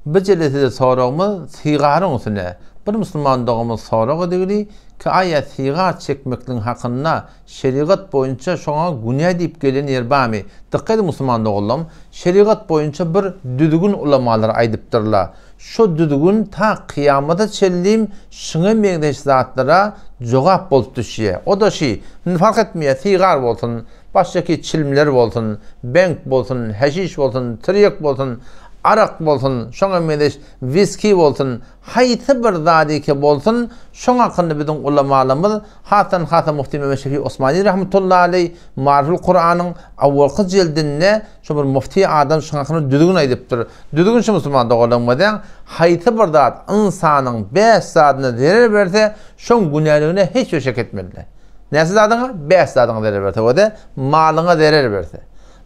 Bu jelesede soragymyz sigaryň üstüne. Bir musulman doganymyz sorag edigili ki aýa sigar çekmekligiň hakynda şerigat boýunça şoňa günä diýip gelen ýer barmy? Dykgat ediň musulman doganlarym, şerigat boýunça bir düzgün ulamalar aýdypdyrlar. Şo düzgün ta kyýamata çenlim şuňa meňzeş zatlara jogap bolup düşýär. O-da şi, indi fark etmeýär sigar bolsun, Başdaki çilimler bolsun, benk bolsun, häşiş bolsun, tirýek bolsun, arak bolsun, şoňa meňzeş wiski bolsun, haýsy bir zadyke bolsun, şoň hakynda biziň ulamalarymyz, hasdan hasa Mufti Mehmet Şefi Osmani rahmetullahi aleý, Maryful Kuranyň awalky jildinde şo bir mufti adam şoň hakynda düzgün aýdypdyr. Düzgün şu musulman doganlarymyz, haýsy bir zat ynsanyň bäş zadyna zerer berse, şoň günäligine hiç bir şek etmeli däl. Näçe zadyňa? Bäş zadyňa zerer berse we-de malyňa zerer berse,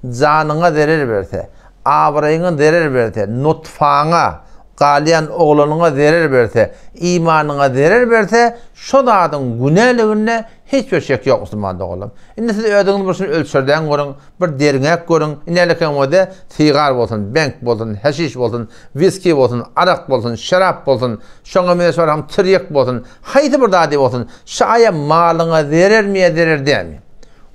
janyňa zerer berse, abraýyňa zerer berse, nutfaňa, galýan oglanyňa zerer berse, imanyňa zerer berse, şo zadyň günäliginde hiç bir şek ýok musulman doganlarym. Indi siz özüňiz bir şuny ölçerdäň görüň, bir derňäp görüň, inälekeň we-de sigar bolsun, benk bolsun, häşiş bolsun, wiski bolsun, arak bolsun, şerap bolsun, şoňa meňzeş bir tirýek bolsun, Haýsy bir zady bolsun, şaýa malyňa zerermi ýa zerer dälmi?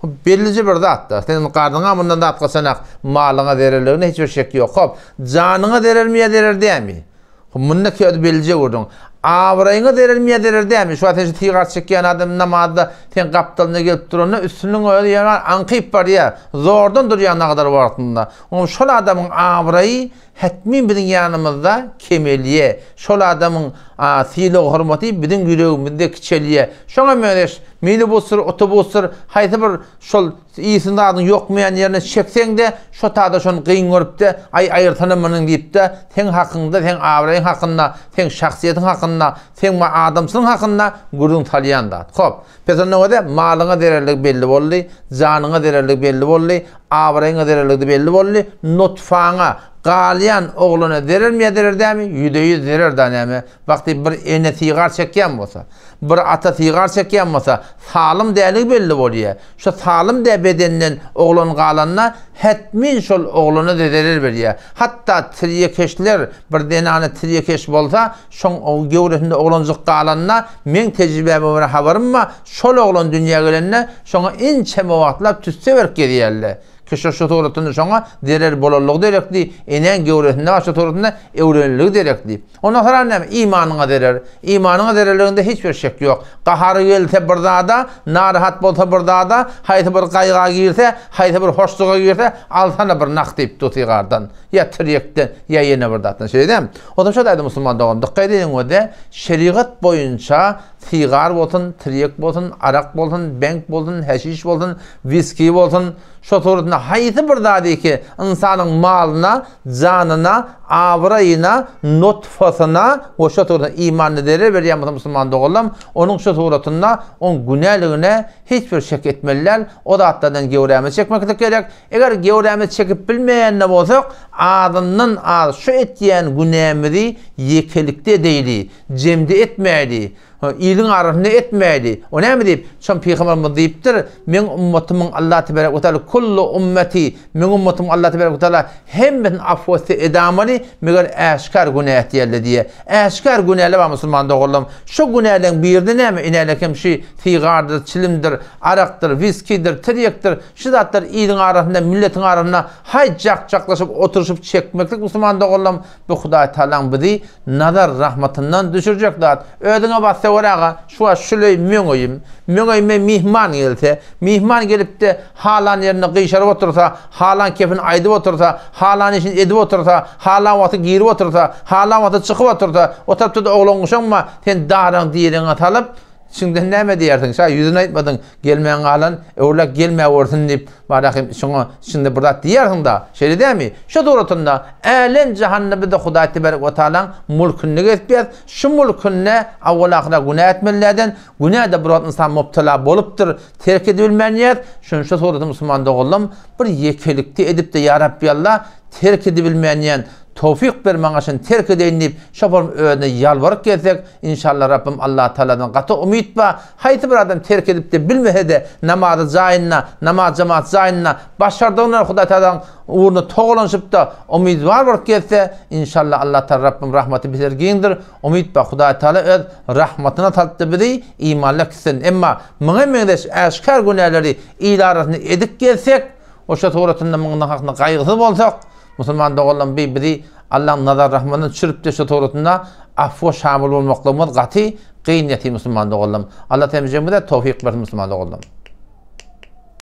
Bu bellije bir zat-da. Seniň garnyňa mundan zat gaçanak, malyňa zererligine hiç bir şek ýok. Hop, janyňa zerermi ýa zerer dälmi? Hop, munda ki özi bellije gördüň. Abraýyňa zerermi ýa zerer dälmi? Şu wagt sen şu sigar çekýän adam namazda seň gapdalyňda gelip duranda üstüniň özi ýa aňkyp barýar, zordan durýar nagadar wagtynda. Oňa şol adamyň abraýy Hetmin biziň ýanymyzda kemelýe. Şol adamyň sylag-hormaty biziň ýüregimizde kiçelýe. Şoňa meňzeş minibusdyr, otobusdyr, haýsy bir şol iýsin zadyň ýokmaýan ýerine çekseň-de, şo tada şony gyn görüp-de, aý aýyrsana muny diýip-de, seň hakyňda, seň abraýyň hakynda, seň şahsyýetiň hakynda, seň adamçylygyň hakynda gürrüň salýan zat. Hop. Pes onda göze malyňa zererligi belli boldy, janyňa zererligi belli boldy, abraýyňa zererligi belli boldy, nutfaňa, galýan oglana zerermi ýa zerer dämi? Ýüzde-ýüz zerer da näme? Wagty bir ene sigar çekýän bolsa, bir ata sigar çekýän bolsa, salym däligi belli bolýar. Şo salym dä bedenden oglan galanda, hetmin şol oglana-da zerer berýär. Hatda tirýekeşler, bir zenana tirýekeş bolsa, Şoň göwresinde oglanjyk galanda, meň tejribäme görä habarym bar, şol oglan dünýä gelende, şoňa ençeme wagtlap tüsse berip gezýärler. Ki şo şu suratynda şoňa zerer bolanlygy derekli, enäň göwresinde bar şo suratynda öwreniligi derekli. Ondan soňra näme? Imanyňa zerer. Imanyňa zererliginde hiç bir şek ýok. Gahary gelse bir zada, narahat bolsa bir zada, haýsy bir gaýga girse, haýsy bir hoşluga girse, alsana bir nah diýip dur sigardan. Ýa tirýekden, ýa ýene bir zatdan. Şeýle dämi? Onsoň şo taýda musulman dogan, dykgat ediň we-de, şerigat boýunça sigar bolsun, tirýek bolsun, arak bolsun, benk bolsun, häşiş bolsun, wiski bolsun, şo suratynda haýsy bir zady ki, ynsanyň malyna, janyna, abraýyna, nutfasyna we şo suratynda imanyna zerer berýän bolsa musulman doganlarym, onuň şo suratynda oň günäligine hiç bir şek etmeli däl, o zatlardan gewrämizi çekmeklik gerek. Eger göwrämizi çekip bilmeýän-de bolsak, azyndan az şu etýän günämizi ýekelikde edeýli, jemde etmäýli, iliň arasynda etmäýli. O näme diýip, şon pygamberimiz diýipdir, Meň ummatymyň Allah tebarek we taala kullu ummeti, meň ummatymyň Allah tebarek we taala hemmesini afw etse edamaly, meger äşgär günä etýärler diýýär. Äşgär günäler bar musulman doganlarym. Şu günäleriň biride näme? Inälekem şu sigardyr, çilimdir, arakdyr, wiskidir, tirýekdir, Şu zatlar iliň arasynda, milletiň arasynda haý jak-jaklaşyp oturyşyp çekmeklik musulman doganlarym bu Hudaý Tagalaň bizi nazar rahmatyndan düşürjek zat. Özüňe bas söwer aga, şu wagt şul öý meň öýüm. Meň öýüme myhman gelse, myhman gelipde halan ýerinde gyşaryp otursa, halan kepini aýdyp otursa, halan işini edip otursa, halan wagty girip otursa, halan wagty çykyp otursa, o tarapda-da oglan-uşagyň bar, sen daraň diregiňe salyp, Içiňden näme diýersiň? Şa ýüzüne aýtmadyň, gelmän galan, öwlak gelmäwersin diýip, barahym şoňa içiňde bir zat diýersiň-da. Şeýle dälmi? Şu suratynda älem-jahanda biz-de Hudaý tebarek we taalaň mulkunda gezipýäs. Şu mulkunda awwal-ahyra günä etmelilerden, günä-de bir wagt ynsan mubtala bolupdyr, terk edibilmänýär. Şuny şu suratda musulman doganlarym bir ýekelikde edip-de ýa Rabbi Alla terk edibilmänýän. towfyk ber maňa şuny terk edeýin diýip, şo form özüne ýalbaryp gelsek, inşallah Rabbim Allah Tagaladan gaty umyt bar. Haýsy bir adam terk edip-de bilmese-de, namazy jaýynda, namaz jemaat jaýynda başardygyndan Hudaý Tagalaň ugrunda togalanyşyp-da, umydwar bolup gelse, inşallah Allah Tagala Rabbim rahmaty biser giňdir. Umyt bar, Hudaý Tagala öz rahmatyna salypdy bizi, imanly etsin. Emma muňa meňzeş äşgär günäleri il arasynda edip gezsek, oşa suratynda munuň hakynda gaýgysyz bolsak, musulman doganlarym bi bizi Allaň nazar rahmatyna düşüripdi şo suratynda afwa şamyl bolmaklygymyz gaty gyn ýatyr musulman doganlarym. Allah temizligimize towfyk bersin musulman doganlarym.